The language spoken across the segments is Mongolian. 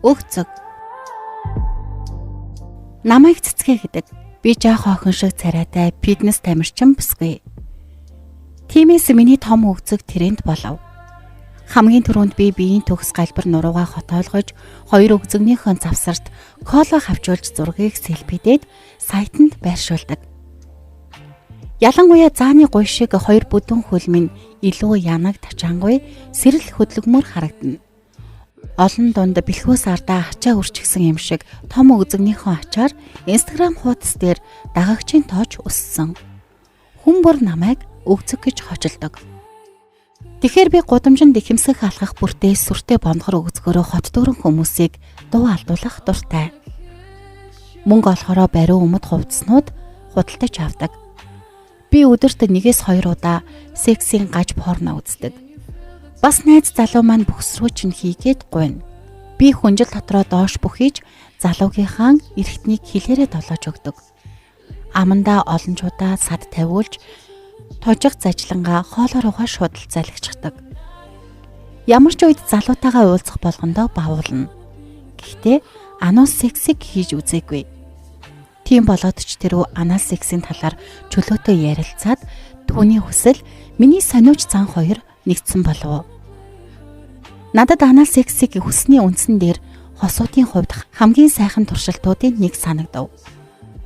Өгцөг. Намайг цэцгээ гэдэг. Би жоох охин шиг царайтай фитнес тамирчин бүсгүй. Тиймээс миний том өгцөг тренд болов. Хамгийн түрүүнд би биеийн төгс галбир нуруугаа хотоолгож, хоёр өгзөгнийхөө завсарт кола хавчуулж зургийг селфидээд сайтанд байршуулдаг. Ялангуяа зааны гуй шиг хоёр бүдүүн хөл минь илүү янаг тачаангүй сэрэл хөдөлгмөр харагдана. Олон дунд бэлхүүс ардаа ачаа үрчгсэн юм шиг том өгзөгнийхөө ачаар Instagram хуудас дээр дагагчийн тооч өссөн. Хүн бүр намайг өгзөг гэж хочилдог. Тэгэхээр би гудамжинд ихэмсэх алхах бүртээ сүртэй бондгор өгзгөөрөө хот дүүрэн хүмүүсийг дуу алдуулах дуртай. Мөнгө олохороо бариу өмд хувцснууд худалдаж авдаг. Би өдөрт 1-2 удаа сексийн гаж порно үздэг. Бас найз залуу маань бүхс рүү чинь хийгээд гуйна. Би хүнжил дотроо доош бүхийж залуугийнхаа эрхтнийг хилээрээ долоож өгдөг. Амандаа олон чудаа сад тавиулж тожиг зажлангаа хоолоо руугаа шууд л залгичихдаг. Ямар ч үед залуутайгаа уулзах болгондоо бавуулна. Гэхдээ анус сексийг хийж үзээгүй. Тийм болоод ч тэрүү анал сексийн талаар чөлөөтэй ярилцаад түүний хүсэл миний сониуч зан хоёр нэгдсэн болов. Надад анал сексийг хүссний үндсэн дээр хосуудын хувьд хамгийн сайхан туршилтуудын нэг санагдав.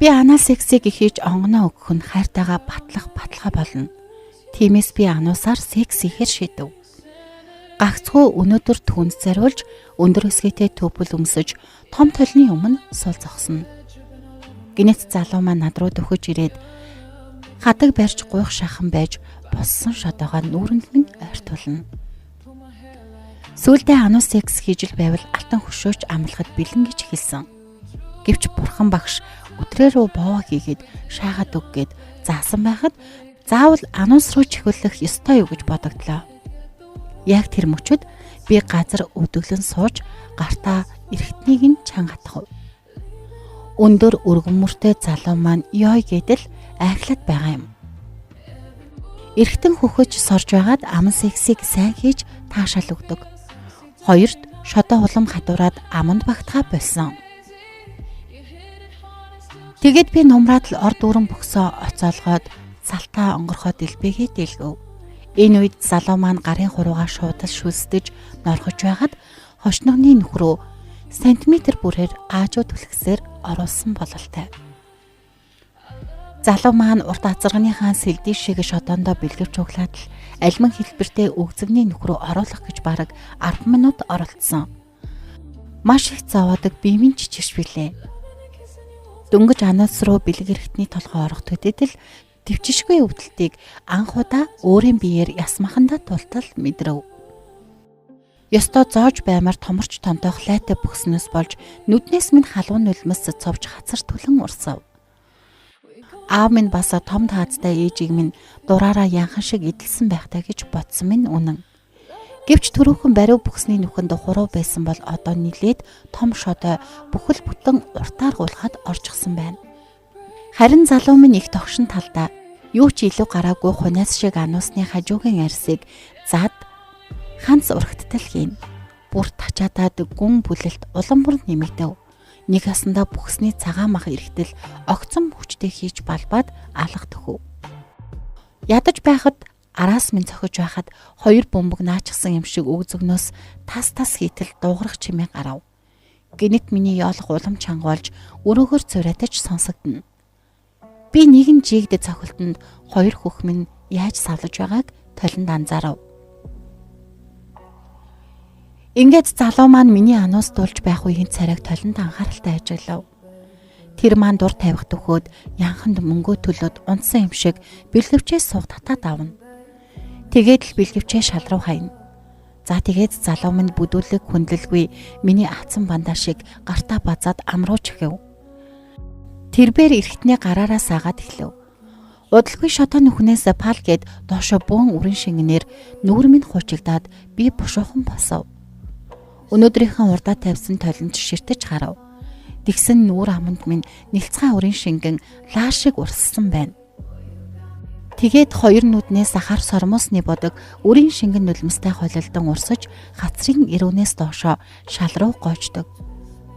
Би анал сексийг хийж онгоноо өгөх нь хайртайгаа батлах баталгаа болно. Тиймээс би ануусаар секс хийхээр шийдэв. Гагцхүү өнөөдөр түүнд зориулж өндөр өсгийтэй төвбөл өмсөж том толны өмнө сул зогсно. Гинэт залуу маань над руу дөхөж ирээд хадаг барьж гуйх шахан байж боссон шодоогоо нүүрэнд минь ойртуулна. Сүүлдээ анус секс хийж л байвал алтан хөшөөч амлахад бэлэн гэж хэлсэн. Гэвч бурхан багш өтрээ рүү боовоо хийгээд шаагаад өг гээд заасан байхад заавал анус руу чихвэлэх ёстой юу гэж бодогдлоо. Яг тэр мөчөд би газар өдөглөн сууж гартаа эрхтнийг нь чангатгав. Өндөр өргөн мөртэй залуу маань ёй гэдэл айхлаад байгаа юм. Эрхтэн хөхөж сорж байгаад аман сексийг сайн хийж таашаал өгдөг. Хоёрт шодоо улам хадуураад аманд багтгаа болсон. Тэгээд би нумраад л ор дүүрэн бөксөө оцоолгоод салтаа онгорхоо дэлбэгээ дэлгэв. Энэ үед залуу маань гарын хуруугаа шуудал шүлсдэж норхож байхад хошногны нөхрөө сантиметр бүрээр аажуу түлхсээр оруулсан бололтой. Залуу маань урт азарганыхаа сэлдий шиг шодоондоо бэлгэвч углаад л альман хэлбэртэй өгзөгний нөхрөө оруулах гэж бараг 10 минут оролцсон. Маш их зовоодог бие минь чичирч билээ. Дөнгөж анаас руу бэлэг эрхтний толгой орох төдөд л төвчшгүй өвдөлтийг анх удаа өөрийн биеэр ясмахандаа тултал мэдрэв. Ёстой зоож баймар томорч тонтоох лайтай бөхснөөс болж нүднээс минь халуун нулимс цовж хацар түлэн урсав. Аав минь бас том таазтай ээжийг минь дураараа янхан шиг эдэлсэн байхтай гэж бодсон минь үнэн. Гэвч түрүүхэн бариу бүхсний нүхэнд хуруу байсан бол одоо нилээд том шодой бүхэл бүтэн уртаар гулхад орчихсон байна. Харин залуу минь их тогшин талдаа юу ч илүү гараагүй хунаас шиг ануусны хажуугийн арсыг зад ханц урагттал хийн. Бүр тачаадаад гүн бүлэлт улам бүр нэмэгдэв. Нэг асандаа бүхсний цагаан мах эргэтэл огцом хүчтэй хийж балбаад алга төхөв. Ядаж байхад араас минь цохиж байхад хоёр бөмбөг наачихсан юм шиг өгзөгнөөс тас тас хийтэл дуугарах чимээ гарав. Гинэт миний ёолох улам чанга болж өрөөгөр цураатаж сонсогдоно. Би нэгэн жигд цохилтонд хоёр хөх минь яаж савлаж байгааг толинд анзаарав. Ингээд залуу маань миний ануус дуулж байх үеийн царайг толинд анхааралтай ажиглав. Тэр маань дур тавих төхөөд янханд мөнгөө төлөөд унтсан юм шиг бэлгэвчээ суух татаад авна. Тэгээд л бэлгэвчээ шал руу хайна. За тэгээд залуу минь бүдүүлэг хүндлэлгүй миний атсан бандаа шиг гартаа базаад амрууч гэв. Тэрбээр эрхтний гараараа саагаад эхлэв. Удалгүй шотоо нүхнээс пал гэд доошо бөөн үрэн шингэнээр нүүр минь хуучигдаад би бушуухан босов. Өнөөдрийнхөө урдаа тавьсан толинд ширтэж харав. Тэгсэн нүүр аманд минь нэлцгаан үрийн шингэн лаа шиг урссан байна. Тэгээд хоёр нүднээс хар сормуусны бодог үрийн шингэн нулимстай холилдон урсаж хацрын эрүүнээс доошоо шал руу гоождог.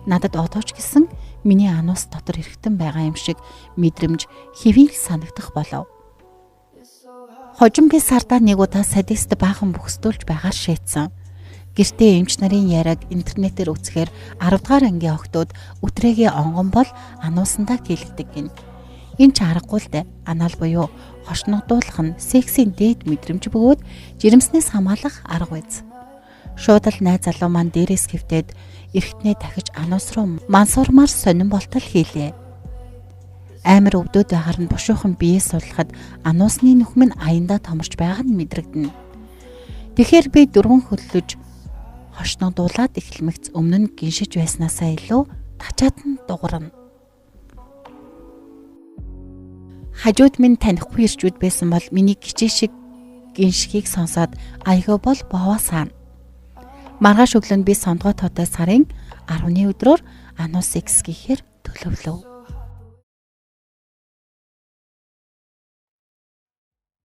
Надад одоо ч гэсэн миний анус дотор эргэтэн байгаа юм шиг мэдрэмж хэвийн л санагдах болов. Хожим би сардаа нэг удаа садист баахан бөхсдүүлж байгаар шийдсэн. Гэртээ эмч нарын яриаг интернетээр үзэхээр 10 дугаар ангийн охтууд үтрээгээ онгон бол ануусандаа кийлгдэг гин. Энэ ч аргагүй л дээ. Анал буюу хошногдуулах нь сексийн дээд мэдрэмж бөгөөд жирэмснээс хамгаалах арга биз. Шууд л найз залуу маань дээрээс хэвтээд эргэтнээ дахиж ануус руу мансуурмаар сонин болтол хийлээ. Амар өвдөд байхаар нь бушуухан бие суллахад ануусны нүхм нь аяндаа томорч байгаа нь мэдрэгдэнэ. Тэгэхээр би дөрвөн хөллөж хошногдуулаад эхлэмэгц өмнө нь гиншиж байснаасаа илүү тачаад нь дуурна. Хажууд минь танихгүй ирчүүд байсан бол миний гिचээ шиг гиншхийг сонсоод айгүй бол бовоо саана. Маргааш өглөө нь би сондгой тоотой сарын 10-ны өдрөөр анус X гэхээр төлөвлөв.